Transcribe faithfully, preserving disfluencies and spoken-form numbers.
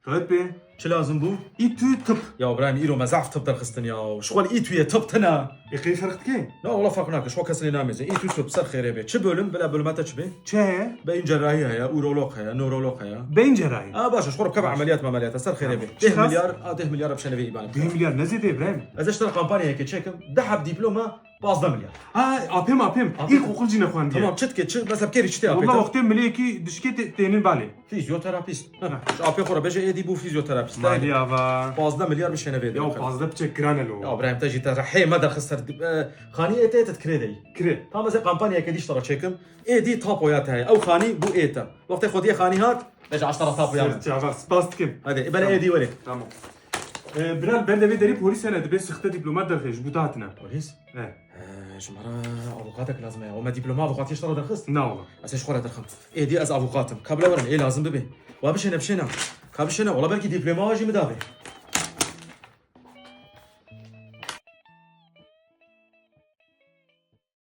Dawet pê. Çi lazim bû? Îtû tıp. Ya Ibrahim, îro me zaf tıp derxistin ya. Şixwal îtûyê tıp tine. Ê qey ferq dike? Na wala fark nake. Şixwal kesê lê namêze. Îtû tıp, ser xêrê bê. Çi bölüm? Bila bölüma te çi bê? Çi heye? Beyin cerrahî heye, urolog heye, nörolog heye. Beyin cerrahî. Ha baş, ji xwe re bikeve emeliyat memeliyat, ser xêrê bê. Çi Deh qas? milyar, a deh milyar bi şenevê îbanê. Deh milyar ne zêde Ibrahim? Ez ê ji te re kampanyayekê çêkim, deh heb dîploma, pazdeh milyar. Ha, apêm apêm. Apêm. Îlk okul jî nexwandiye. Tamam, çi dike çi? Mesela kêrî çi tê apê Wala te? Wextê milêkî dişkê tê- tênin balê. Fizyoterapist. Ji apê xwe re bêje êdî bû fizyoterapist. Malî ava. Pazdeh milyar bi şenevê. Ya pazdeh piçek giran e lo. Ya Ibrahim, te jî te rehê me derxist ser. E, Xanî ê te êt kirê deyî. Kirê. Tamam, ez ê kampanyayeke dî ji te re çêkim. Êdî tapoya te heye. Ew xanî bû ê te. Wextê xwediyê xanî hat, bêje aştara tapoya min. Çava, spas dikim. Hadi, bela êdî were. Tamam. E, Bilal, ber de vê derî polîs hene, dibê sixte dîploma derxê, ji bo te hatine. Polîs? He. Ee, ji me re avokatek lazim e. O me dîploma avokatiyê ji te re derxist? Na wala. Ez ê ji xwe re derxim. Êdî ez avokatim. Ka bila werin, ê lazim bibe. Wa bişêne, bişêne. Ka bişêne, wala belkî dîploma jî min dabe.